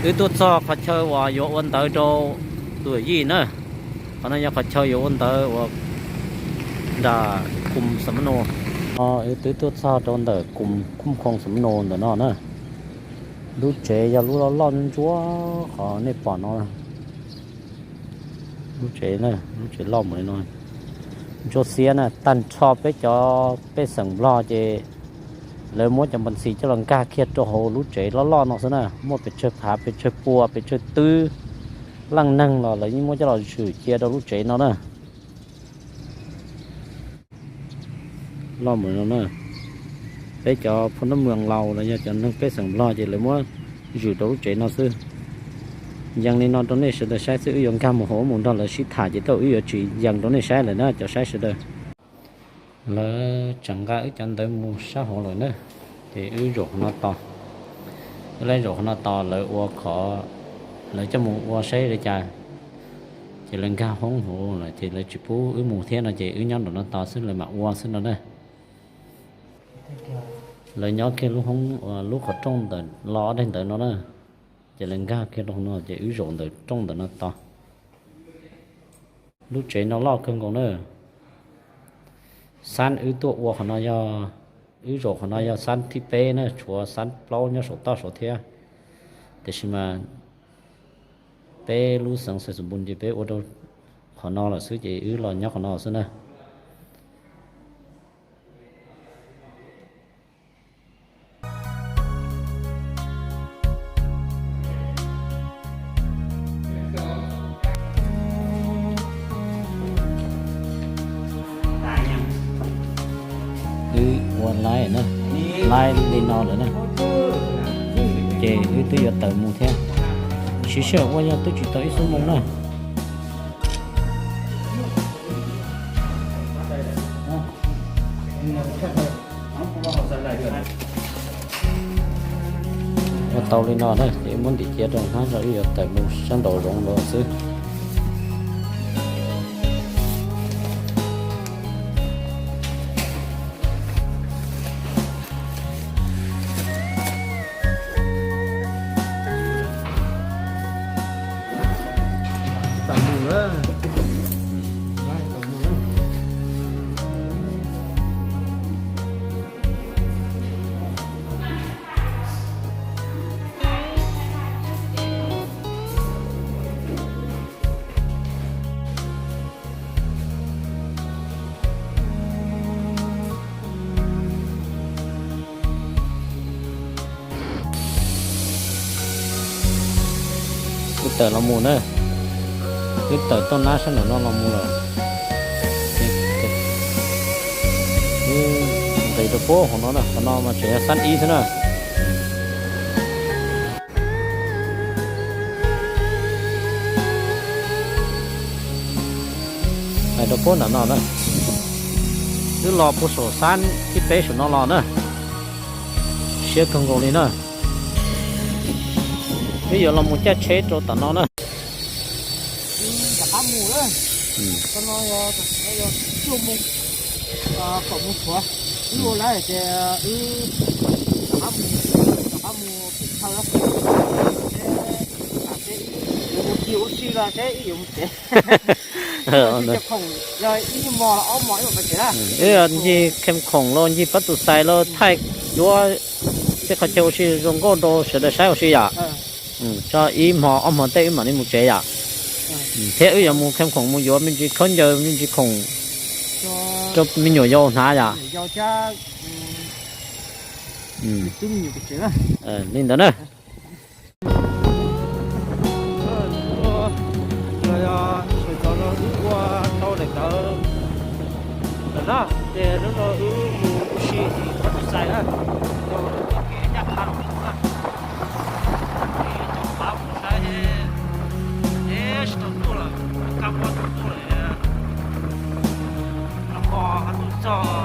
Wb tuaj txog qhov chaw uas yuav ua ntawv rau tus yawm yij na. Qhov no yog qhov chaw yuav ua ntawv uas nram Kum Xam Mab Nus. Wb twb tuaj txog rau ntawm Kum Khum Khoom Xam Mab Nus ntawm no na. Lub tsev yog lub loj loj ntsuab qhov nej pom no. Lub tsev, lub tsev loj mus li no. Ntsuab xiab na, tag nrho peb cov pej xeem Nplog ces lawv muab cov npas ntxhi coj los nkag kiag rau hauv lub tsev loj loj no xwb na. Muaj pes tsawg phav, pes tsawg pua, pes tsawg twb, leej neeg los lawv yeej muab coj los zwm cia rau lub tsev no na. Loj mus no na. Peb cov phu nab mws laus los yog cov neeg pej xeem Nplog ces lawv muab zwm rau lub tsev no xwb. Yees li no rau nej sawv daws saib xwb, wb yuav nkag mus hauv mus nrog lawv sib tham ces tej zaum wb yuav tsis yees rau nej saib lawm na cov saib sawv daws. Lawv tseem nqa wb cov ntawv mus sab hauv lawm na, ces wb zaum qhov no tos. Wb lawv zaum qhov no tos lawv ua khov, lawv coj mus ua saib li cas, ces lawv nkag hoob hauv lawm ces lawv tsis pub wb mus thiab no ces wb nyob nraum no tos xwb lawv mam ua xwb no na. Lawv nyob kiag lub hoob uas lub qhov rooj ntawm los ob daig ntawd no na, ces lawv nkag kiag rau no ces wb zaum ntawm rooj ntawm no tos. Lub tsev no loj kawg nkaus na. Xab wb tuaj ua qhov no yog, wb zaum qhov no yog xab thib peb na, tshuav xab plaub nyob saum toj saud thiab. Tiam sis mas peb lub xeev Xais Xus Npus ces peb ua rau qhov no lawm xwb ces wb los nyob qhov no xwb na. Wb ua laib na, laib li no lawm na, ces wb twb yuav tawm mus thiab. Siv sij hawm ua yog twb tsis tau ib xuab moos na. Ua tau li no na ces wb muab ntim cia rau hnab, wb yuav tawm mus sab nraum zoov nraud xwb. Wb tawm los mus na, wb tawm toj nab sab nraum no los mus lawm. Wb nqis rau pem hauv no na, qhov no mas tseem yog xab ib xwb na. Hais rau pem nram no na, wb los puag saum xab thib peb saum no los na, siab kawg nkaus li na. Wb yuav los mus caij tsheb rau tom no na. Rov qab mus, no yog cuaj moo, kaum moo tshuav. Wb ua lawm ces wb rov qab mus, rov qab mus pem chaw, seb yuav mus ncig ua si los seb wb yuav mus tsev. Khoom, yog ib nyuag hmo los ob hmo wb mam pais tsev na. Wb ncig kheem khoom los ncig pab tus xais los thaij cuab tej qhov chaw ua si zoo nkauj rau sawv daws saib ua si yom. Tso ib hmo ob hmo tej wb mam li mus tsev yom. Thiab wb yuav mus kheem khoom mus yuav me ntsis khaub ncaws me ntsis khoom rau me nyuam yaus hnav yom. Li ntawd na. Los yog sawv ntxov no wb ua tau daim tawv lawm na, ces hnub no wb mus ua si tim pab tus xais na, rau lub txoj kev ncaj qha los mus na. Cov pab mus saib, es tsis tau tuaj lawm, kab mob tau tuaj lawm. Los kos tus txog